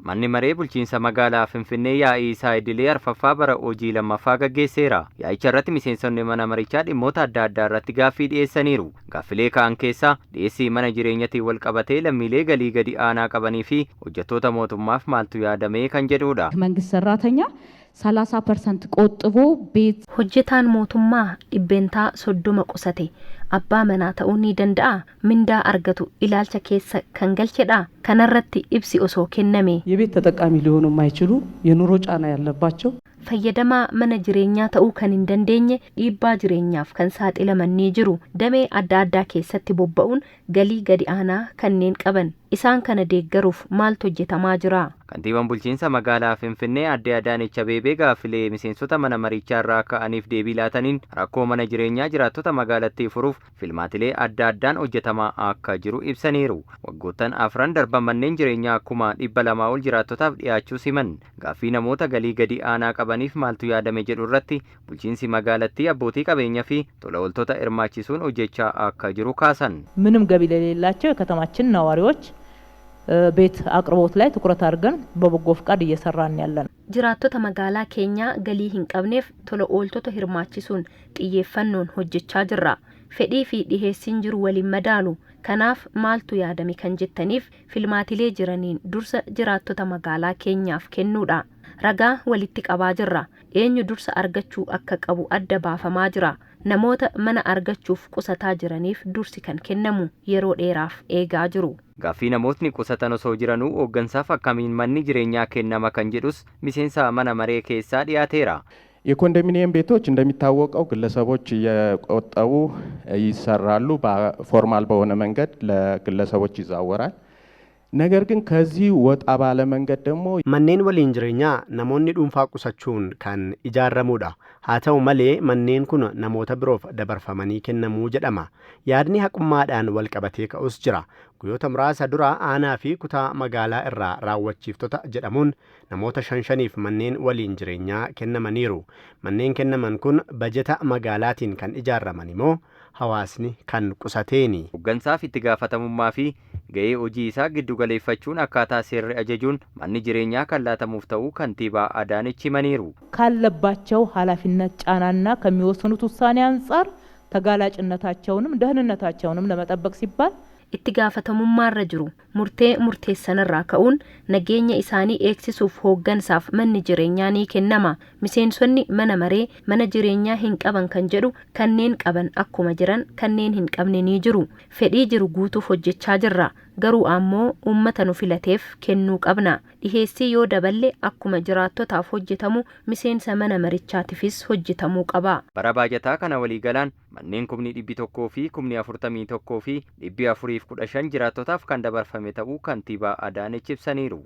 Manni maree bulchiinsa magaalaa Finfinnee yaa'ii isaa idilee arfaffaa bara hojii lammaffaa gaggeesseera. Yaa'icha irratti miseensonni mana marichaa dhimmoota adda addaa irratti gaaffii dhiyeessaniiru. Gaaffilee ka'an keessaa dhiyeessii mana jireenyatiin wal qabatee lammiilee galii gadi aanaa qabanii fi hojjettoota mootummaaf maaltu yaadamee kan jedhudha. መንግስት ሰራተኛ 30% ቆጥቦ ቤት Hojjetaan mootummaa 30% qusate abbaa manaa ta'uu ni danda'a? Mindaa argatu ilaalcha keessa kan galchedha? Kanarratti ibsi osoo kenname. የቤት ተጠቃሚ ሊሆኑ የማይችሉ የኑሮ ጫና ያለባቸው Fayyadamaa mana jireenyaa ta'uu kan hin dandeenye, dhiibbaa jireenyaaf kan saaxilaman ni jiru. Damee adda addaa keessatti bobba'uun galii gadi aanaa kanneen qaban. Isaan kana deeggaruuf maaltu hojjetamaa jira? Kantiibaan bulchiinsa magaalaa Finfinnee Aadde Adaanech Abeebee gaaffilee miseensota mana marichaa irraa ka'aniif deebii laataniin, rakkoo mana jireenyaa jiraattota magaalattii furuuf filmaatilee adda addaan hojjetamaa akka jiru ibsaniiru. Waggoottan 4n darban manneen jireenyaa 200,000 ol jiraattotaaf dhiyaachuu himan. Gaaffii namoota galii gadi aanaa qabaniif maaltu yaadame jedhu irratti, bulchiinsi magaalattii abbootii qabeenyaa fi tola ooltota hirmaachisuun hojjechaa akka jiru kaasan. ምንም ገቢ ለሌላቸው የከተማችን ነዋሪዎች ቤት አቅርቦት ላይ ትኩረት አድርገን በበጎ ፍቃድ እየሰራን ያለ ነው። Jiraattota magaalaa keenyaa galii hin qabneef tola ooltota hirmaachisuun xiyyeeffannoon hojjechaa jirra. Fedhii fi dhiheessiin jiru waliin madaalu. Kanaaf maaltu yaadame kan jettaniif, filmaatilee jiraniin dursa jiraattota magaalaa keenyaaf kennuudha. Ragaa walitti qabaa jirra. Eenyu dursa argachuu akka qabu adda baafamaa jira. Namoota mana argachuuf qusataa jiraniif dursi kan kennamu yeroo dheeraaf eegaa jiru. Gaaffii namootni qusatan osoo jiranuu hooggansaaf akkamiin manni jireenyaa kennama kan jedhus miseensa mana maree keessaa dhiyaateera. የኮንዶሚኒየም ቤቶች እንደሚታወቀው ግለሰቦች እየቆጠቡ ይሰራሉ። ፎርማል በሆነ መንገድ ለግለሰቦች ይዛወራል። ነገር ግን ከዚህ ወጣ ባለ መንገድ ደግሞ Manneen waliin jireenyaa namoonni dhuunfaa qusachuun kan ijaaramudha. Haa ta'u malee, manneen kun namoota biroof dabarfamanii kennamuu jedhama. Yaadni haqummaadhaan wal qabatee ka'us jira. Guyyoota muraasa dura aanaa fi kutaa magaalaa irraa raawwachiiftota jedhamuun namoota shan shaniif manneen waliin jireenyaa kennamaniiru. Manneen kennaman kun bajeta magaalaatiin kan ijaaraman immoo hawaasni kan qusateeni? Hooggansaaf itti gaafatamummaa fi ga'ee hojii isaa giddu galeeffachuun akkaataa seerri ajajuun manni jireenyaa kan laatamuuf ta'uu kantiibaa Adaanech himaniiru. ካለባቸው ኃላፊነት ጫናና ከሚወስኑት ውሳኔ አንጻር ተጋላጭነታቸውንም ደህንነታቸውንም ለመጠበቅ ሲባል Itti gaafatamummaarra jiru murtee murteessanirraa ka'uun nageenya isaanii eegsisuuf hooggansaaf manni jireenyaa ni kennama. Miseensonni mana maree mana jireenyaa hin qaban kan jedhu, kanneen qaban akkuma jiran kanneen hin qabne ni jiru. Fedhii jiru guutuuf hojjechaa jirra. Garuu ammoo uummata nu filateef kennuu qabna. Dhiheessii yoo daballe, akkuma jiraattotaaf hojjetamu miseensa mana marichaatiifis hojjetamuu qaba. Bara baajataa kana waliigalaan manneen 141,415 jiraattotaaf kan dabarfame ta'uu kantiibaa Adaanech ibsaniiru.